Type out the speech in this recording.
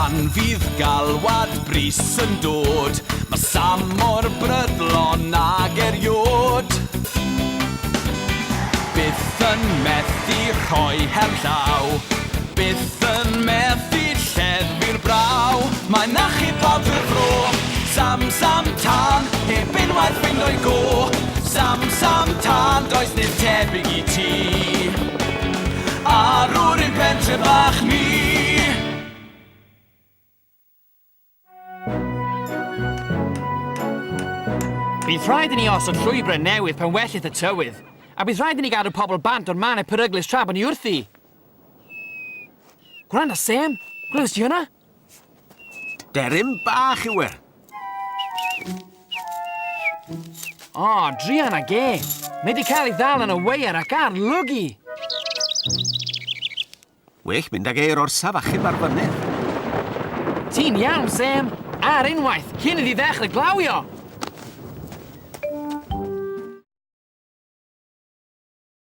Pan fydd galwad brys yn dod, mae Sam mor brydlon ag eriod. Byth yn methu rhoi her llaw, byth yn methu lleddfu'r braw. Mae'n achub pawb drwy'r fro. Sam, Sam Tân, heb unwaith fynd o'i go. Sam, Sam Tân, does neb tebyg i ti. Arwr i'n pentre bach ni. Bydd rhaid i ni osod llwybrau newydd pan wellith y tywydd, a bydd rhaid i ni gadw pobl bant o'r mannau peryglus tra bod ni wrthi. Gwranda, Sam! Glywes ti hwnna? Deryn bach yw e. O, druan ag e. Mae 'di cael ei ddal yn y weiar ac ar lwgu. Well mynd ag e i'r orsaf achub ar fynydd. Ti'n iawn, Sam. Ar unwaith, cyn iddi ddechrau glawio.